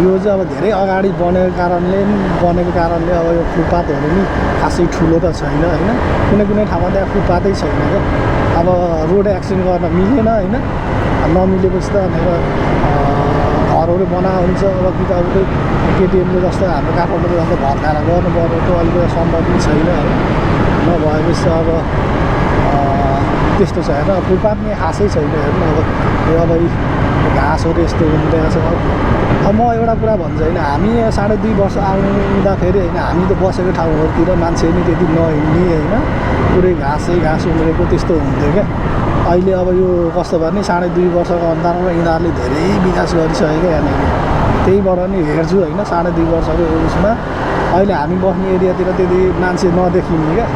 यो चाहिँ अब धेरै अगाडि बनेको कारणले अब यो फुटपाथहरू नि खासै ठुलो त छैन होइन। कुनै ठाउँमा त्यहाँ फुटपाथै छैन क्या। अब रोड एक्सिडेन्ट गर्न मिलेन होइन। नमिलेपछि त भनेर घरहरू बना हुन्छ। अब कि त अब केटिएमले जस्तो हाम्रो काठमाडौँले जस्तो घर खाएर गर्नुपर्ने त अलिकति सम्भव पनि छैन होइन। नभएपछि अब त्यस्तो छ होइन। फुटपाथ नि खासै छैन हेर्नु। अब घाँसहरू यस्तो हुँदैन छ। अब म एउटा कुरा भन्छु होइन, हामी 2.5 वर्ष आउँदाखेरि होइन, हामी त बसेको ठाउँहरूतिर मान्छे नि त्यति नहिँड्ने होइन, पुरै घाँस उम्रेको त्यस्तो हुन्थ्यो क्या। अहिले अब यो कस्तो भने 2.5 वर्षको अन्तरमा यिनीहरूले धेरै विकास गरिसक्यो क्या यहाँनिर। त्यहीबाट नि हेर्छु होइन, 2.5 वर्षको उसमा अहिले हामी बस्ने एरियातिर त्यति मान्छे नदेखिने क्या।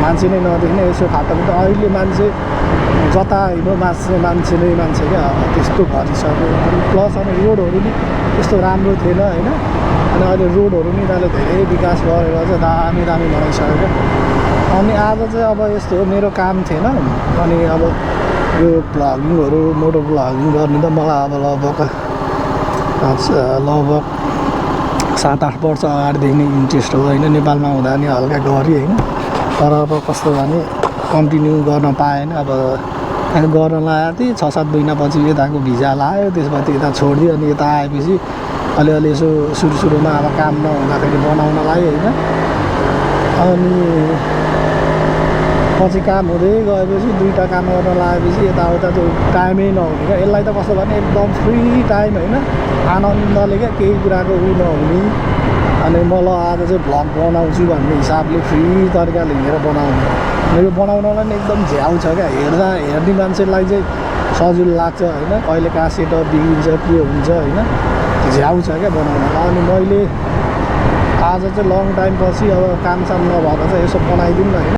मान्छे नै नदेख्ने यसो फाटाफुट। अहिले मान्छे जता हिँड्यो मान्छे क्या। त्यस्तो भरिसक्यो। अनि प्लस अब रोडहरू नि त्यस्तो राम्रो थिएन होइन। अनि अहिले रोडहरू नि यिनीहरूले धेरै विकास गरेर चाहिँ दामी बनाइसक्यो क्या। अनि आज चाहिँ अब यस्तो हो, मेरो काम थिएन। अनि अब यो भ्लगिङहरू मोटो भ्लगिङ गर्ने त मलाई अब लगभग 7-8 वर्ष अगाडिदेखि नै इन्ट्रेस्ट हो होइन। नेपालमा हुँदा नि हल्का गरेँ होइन। तर अब कस्तो भने कन्टिन्यू गर्न पाएन। अब गर्न लगाएको थिएँ 6-7 महिनापछि यताको भिजा लाग्यो। त्यसपछि यता छोडिदियो। अनि यता आएपछि अलिअलि यसो सुरुमा अब काम नहुँदाखेरि बनाउन लाग्यो होइन। अनि पछि काम हुँदै गएपछि 2टा काम गर्न लागेपछि यताउता त्यो टाइमै नहुने क्या। यसलाई त कस्तो भने एकदम फ्री टाइम होइन, आनन्दले क्या, केही कुराको नहुने। अनि म ल आज चाहिँ भ्लग बनाउँछु भन्ने हिसाबले फ्री तरिकाले हिँडेर बनाउने। यो बनाउनलाई नि एकदम झ्याउ छ क्या। हेर्ने मान्छेलाई चाहिँ सजिलो लाग्छ होइन। कहिले कहाँ सेटअप बिग्रिन्छ के हुन्छ होइन, झ्याउ छ क्या बनाउनलाई। अनि मैले आज चाहिँ लङ टाइम पछि अब कामसाम नभएर चाहिँ यसो बनाइदिउँ न होइन।